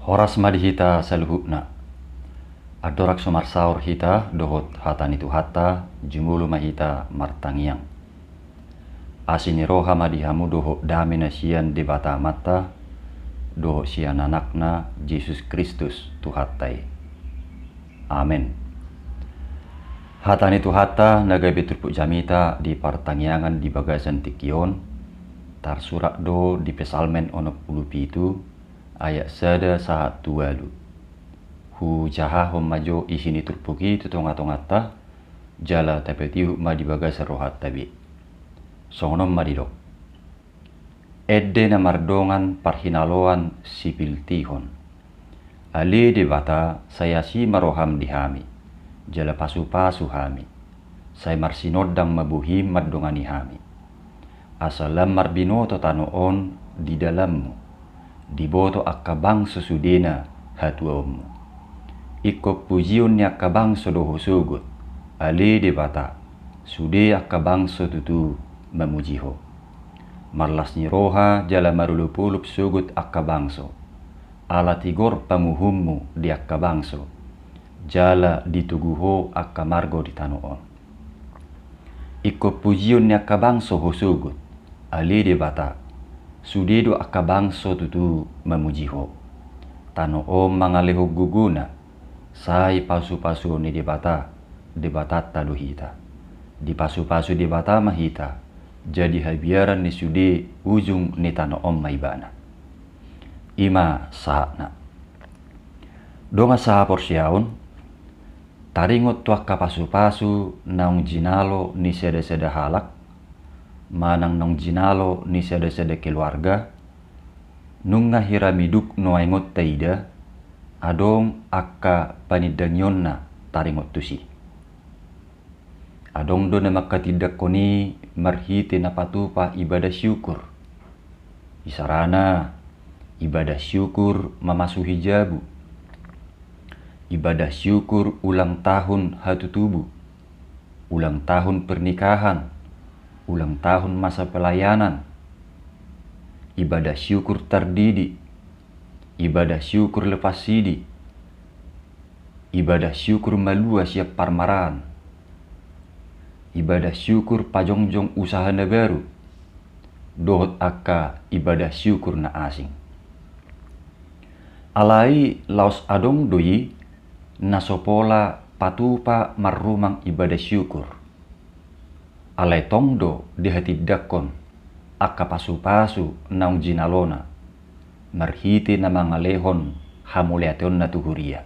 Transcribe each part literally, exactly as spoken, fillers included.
Horas ma di hita saluhutna. Andorang so marsaor hita dohot hata ni Tuhanta, jumolo ma hita martangiang. Asi ni roha ma di hamu dohot dame na sian Debata Amanta dohot sian Anakna Jesus Kristus Tuhanta i. Amen. Hata ni Tuhanta na gabe turpuk jamita di partangiangan di bagasan tingki on, tarsurat do di Psalmen onom pulu pitu, ayat sada sahat tu ualu. Hujahahon ma jo isi ni turpuk i tu tonga-tonganta, jala tapatihut ma di bagasan rohanta be. Songon on ma didok. Ende na mardongan parhinaloan sipiltihon. Ale Debata, sai asi ma roham di hami, jala pasu-pasu hami. Sai marsinondang ma bohim mandongani hami. Asa lam marbinoto tano on di dalanmu, diboto angka bangso sudena hatuaonmu. Ingkon pujion ni angka bangso do ho sogot, ale Debata, sude angka bangso tutu mamuji ho. Marlas ni roha jala marolop-olop sogot angka bangso, ala tigor panguhummu di angka bangso, jala ditogu ho angka marga di tano on. Ingkon pujion ni angka bangso ho sogot, ale Debata, sude do angka bangso tutu mamuji ho. Tano on mangalehon gogona, sai pasu-pasuon ni Debata, Debatanta do hita. Dipasu-pasu Debata ma hita, jadi habiaran ni sude ujung ni tano on ma ibana. I ma sahatna. Dongan sahaporseaon, taringot tu angka pasu-pasu naung jinalo ni sada-sada halak, manang naung jinalo ni sada-sada keluarga, nunga hira miduk nuaeng on taida, adong angka panindangionna taringot tusi. Adong do na mangkatindangkon i marhite na patupa ibadah syukur. Isarana, ibadah syukur mamasuhi jabu. Ibadah syukur ulang tahun hatutubu. Ulang tahun pernikahan. Ulang tahun masa pelayanan. Ibadah syukur tardidi. Ibadah syukur lepas sidi. Ibadah syukur malua sian parmaraan. Ibadah syukur pajongjong usaha na baru. Dohot angka ibadah syukur na asing. Alai laos adong do i na so pola patupa marrumang ibadah syukur. Alai tong do dihatindangkon angka pasu-pasu naung jinalona, marhite na mangalehon hamauliateonna tu huria.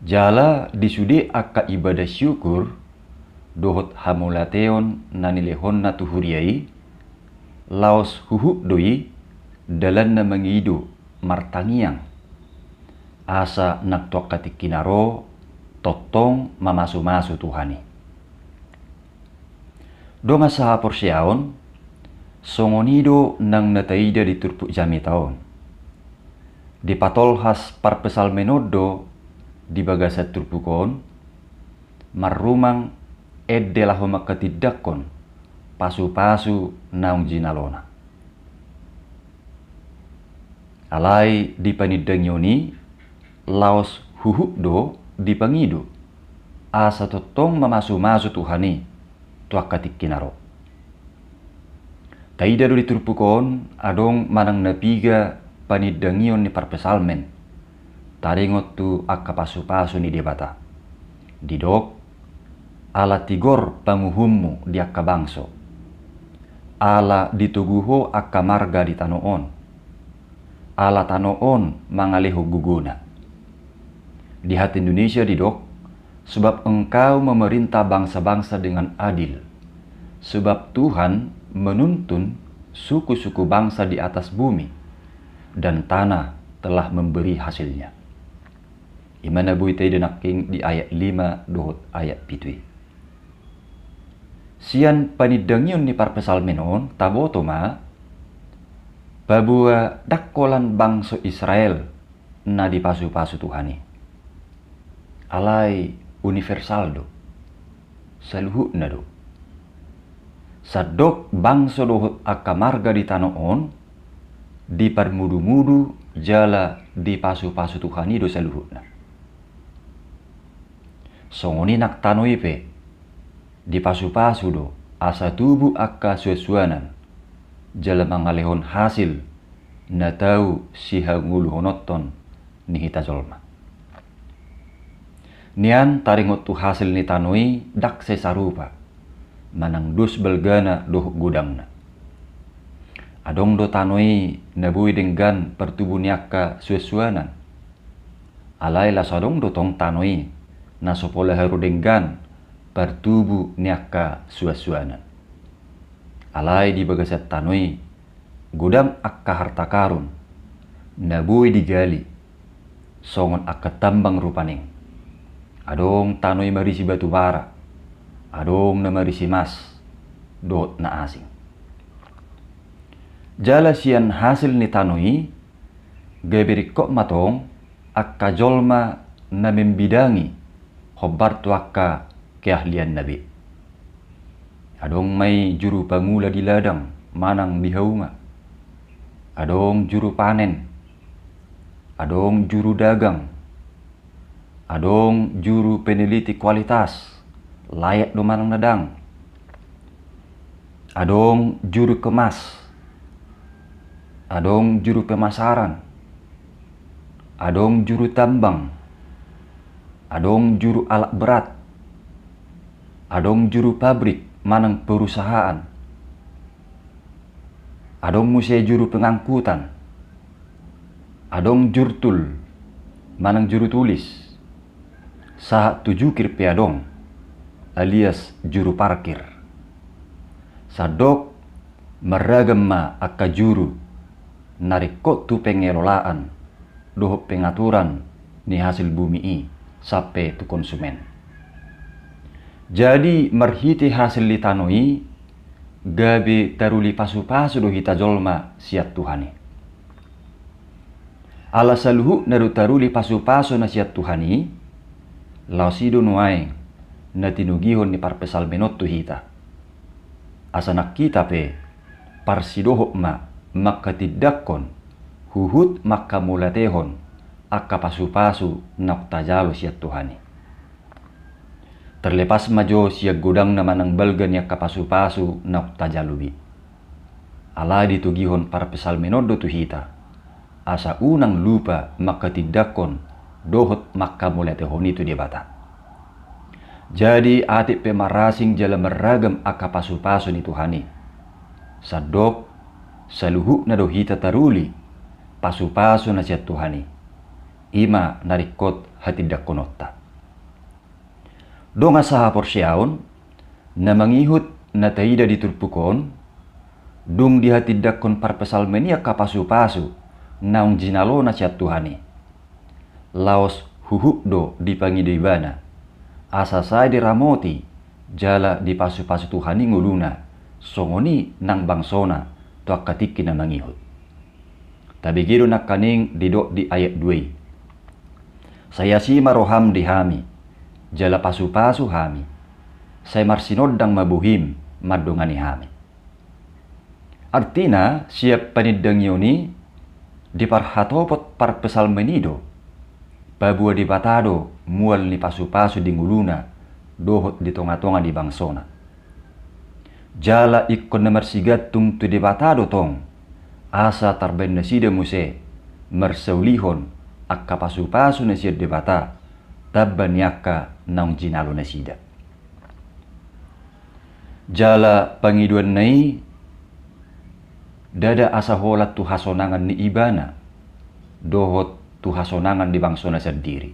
Jala di sude angka ibadah syukur dohot hamauliateon na nilehonna tu huria i, laos huhut do i dalanna mangido martangiang, asa nang tu angka tingki na ro tongtong mamasu-masu Tuhan i. Dongan sahaporseaon, songon i do nang na taida di turpuk jamita on. Dipatolhas parpsalmen on do di bagasan turpuk on, marrumang ende laho mangkatindangkon pasu-pasu naung jinalona. Alai di panindangion i laos huhut do dipangido, asa tongtong mamasu-masu Tuhan i tu angka tingki na ro. Taida do di turpuk on adong manang na piga panindangion ni parpsalmen taringot tu angka pasu-pasu ni Debata. Didok, ala tigor panguhummu di angka bangso, ala ditogu ho angka marga di tano on, ala tano on mangalehon gogona. Di hata Indonesia didok, sebab Engkau memerintah bangsa-bangsa dengan adil. Sebab Tuhan menuntun suku-suku bangsa di atas bumi, dan tanah telah memberi hasilnya. I ma na boi taida nangkin di ayat lima dohot ayat pitu i. Sian panindangion ni parpsalmen on taboto ma, paboa ndang holan bangso Israel na dipasu-pasu Tuhan i. Alai universal do. Saluhutna do. Sandok bangso dohot angka marga di tano on, diparmudu-mudu jala dipasupasu Tuhan i do saluhutna. Songon i nang tano i pe, dipasupasu do asa tubu angka suansuanan jala mangalehon hasil na tau sihangoluhononton ni hita jolma. Nian taringot tu hasil ni tano i ndang sai sarupa manang dos balgana dohot godangna. Adong do tano i na boi denggan partubu ni angka suansuanan. Alai laos adong do tong tano i na so pola haru denggan partubu ni angka suansuanan. Alai di bagasan tano i godang angka harta karun na boi digali songon angka tambang rupani. Adong tano i marisi batu bara, adong na marisi mas dohot na asing. Jala sian hasil ni tano i gabe ringkot ma tong angka jolma na membidangi hombar tu angka keahlianna be. Adong ma i juru pangula di ladang manang di hauma. Adong juru panen. Adong juru dagang. Adong juru peneliti kualitas, layak do manang na dang. Adong juru kemas. Adong juru pemasaran. Adong juru tambang. Adong juru alat berat. Adong juru pabrik manang perusahaan. Adong muse juru pengangkutan. Adong jurtul manang juru tulis. Sahat tu jukir pe adong, alias juru parkir. Sandok marragam ma angka juru na ringkot tu pengelolaan dohot pengaturan ni hasil bumi i sampe tu konsumen. Jadi marhite hasil ni tano i gabe taruli pasupasu do hita jolma sian Tuhan i. Ala saluhutna do taruli pasupasu na sian Tuhan i, laos i do nuaeng na tinogihon ni parpsalmen on tu hita. Asa nang hita pe parsidohot ma manghatindanghon huhut manghamauliatehon angka pasupasu naung tajalo sian Tuhan i. Terlepas ma jo sian godangna manang balga ni angka pasupasu naung tajalo be. Alai ditogihon parpsalmen on do tu hita asa unang lupa manghatindanghon dohot manghamauliatehon i tu Debata. Jadi atik pe marasing jala marragam angka pasupasu ni Tuhan i, sandok saluhutna do hita taruli pasupasu na sian Tuhan i. I ma na ringkot hatindanghononta. Dongan sahaporseaon na mangihut na taida di turpuk on, dung dihatindanghon parpsalmen i angka pasupasu naung jinalona sian Tuhan i, laos huhut do dipangido ibana asa sai diramoti jala dipasupasu Tuhan i ngoluna, songon i nang bangsona tu angka tingki na mangihut. Tabege do nangkaning didok di ayat dua i. Sai asi ma roham di hami, jala pasupasu hami. Sai marsinondang ma bohim mandongani hami. Artina sian panindangion i diparhatopot parpsalmen i do, paboa Debata do mual ni pasupasu di ngoluna dohot di tongatonga ni bangsona. Jala ingkon na marsigantung tu Debata do tong, asa tarbaen nasida muse marsaulihon angka pasupasu na sian Debata tamba ni angka naung jinalo nasida. Jala pangidoanna i ndada asa holan tu hasonangan ni ibana dohot tu hasonangan ni bangsona sandiri.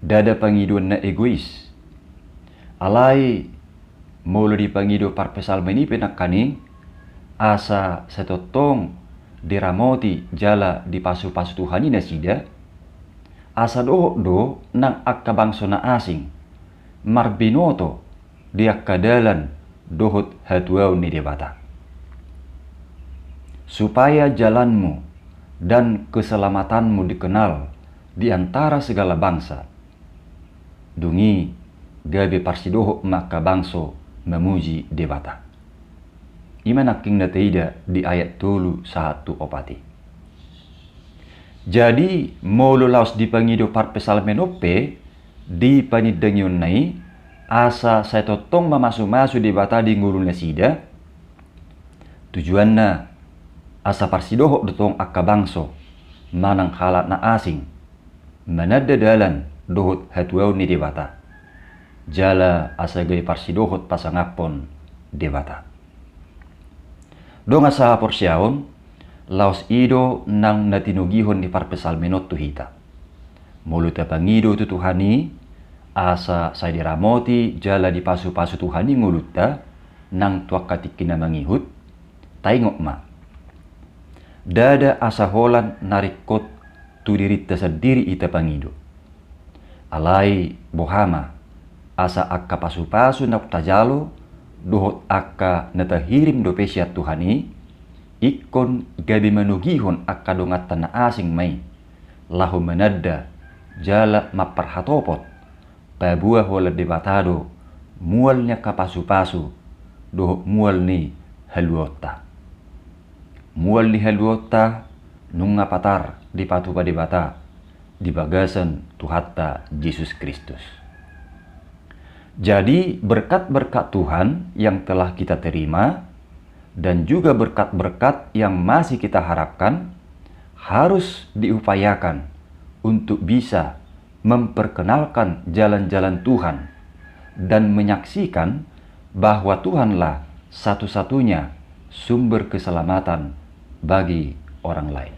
Ndada pangidoanna egois. Alai molo dipangido parpsalmen i pe nangkaning asa sai tongtong diramoti jala dipasupasu Tuhan i nasida, asa dohot do nang angka bangso na asing marbinoto di angka dalan dohot hatuaon ni Debata. Supaya jalanmu dan keselamatanmu dikenal di antara segala bangsa. Dung i gabe parsidohot ma angka bangso mamuji Debata. I ma nangkin na taida di ayat tolu sahat tu opat i. Jadi, molo laos dipangido parpsalmen on pe di panindangionna i, asa sai tongtong mamasumasu Debata di ngolunasida, tujuanna asa parsidohot do tong angka bangso manang halak na asing mananda dalan dohot hatuaon ni Debata, jala asa gabe parsidohot pasangaphon Debata. Dongan sahaporseaon, laos i do nang na tinogihon ni parpsalmen on tu hita. Molo tapangido tu Tuhan i, asa sai diramoti jala dipasupasu Tuhan i ngolunta nang tu angka tingki na mangihut, taingot ma, ndada asa holan na ringkot tu dirinta sandiri i tapangido. Alai boha ma, asa angka pasupasu naung tajalo dohot angka na tahirim dope sian Tuhan i, ingkon gabe manogihon angka donganta na asing ma i, laho mananda jala mamparhatopot, paboa holan Debata do mual ni angka pasupasu dohot mual ni haluaonta. Mual ni haluaonta nunga patar dipatupa Debata di bagasan Tuhanta Jesus Kristus. Jadi, berkat-berkat Tuhan yang telah kita terima dan juga berkat-berkat yang masih kita harapkan harus diupayakan untuk bisa memperkenalkan jalan-jalan Tuhan dan menyaksikan bahwa Tuhanlah satu-satunya sumber keselamatan bagi orang lain.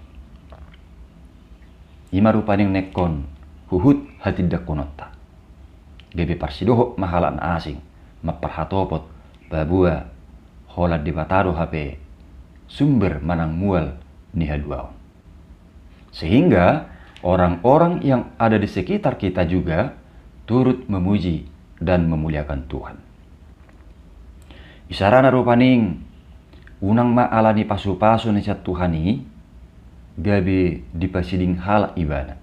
I ma rupani na ingkon huhut hatindangkononta. Gabe parsidohot ma halak na asing mamparhatopot, paboa holan Debata do hape sumber manang mual ni haluaon. Sehingga orang-orang yang ada di sekitar kita juga turut memuji dan memuliakan Tuhan. Isarana rupani, unang ma ala ni pasupasu na sian Tuhan i gabe dipasiding halak ibana.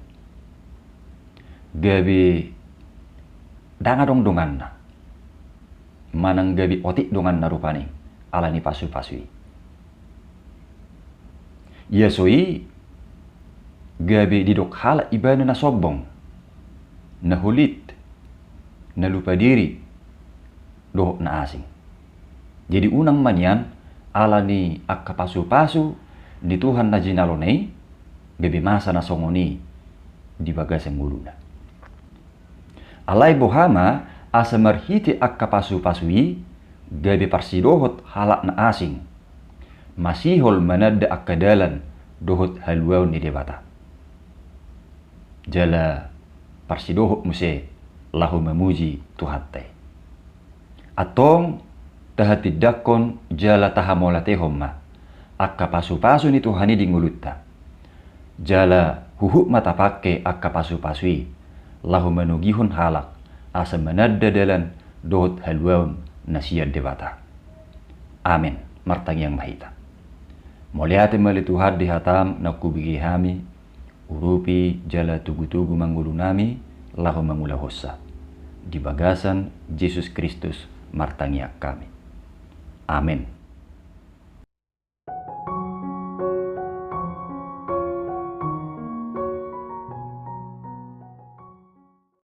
Gabe ndang adong donganna, manang gabe otik donganna rupani ala ni pasupasu i. Ia so i gabe didok halak ibana na sombong, na hulit, na lupa diri, dohot na asing. Jadi unang ma nian ala ni angka pasupasu ni Tuhan na jinalona i gabe masa na songon i di bagasan ngoluna. Alai boha ma asa marhite angka pasupasu i gabe parsidohot halak na asing masihol mananda angka dalan dohot haluaon ni Debata, jala parsidohot muse laho mamuji Tuhanta i. Antong tahatindangkon jala tahamauliatehon ma angka pasupasu ni Tuhan i di ngolunta. Jala huhut ma tapangke angka pasupasu i laho manogihon halak asa mananda dalan dohot haluaon na sian Debata. Amen. Martangiang ma hita. Mauliate ma ale Tuhan di hataM naung hubege hami, urupi jala togutogu ma ngolunami laho mangulahonsa. Di bagasan Jesus Kristus martangiang hami. Amen.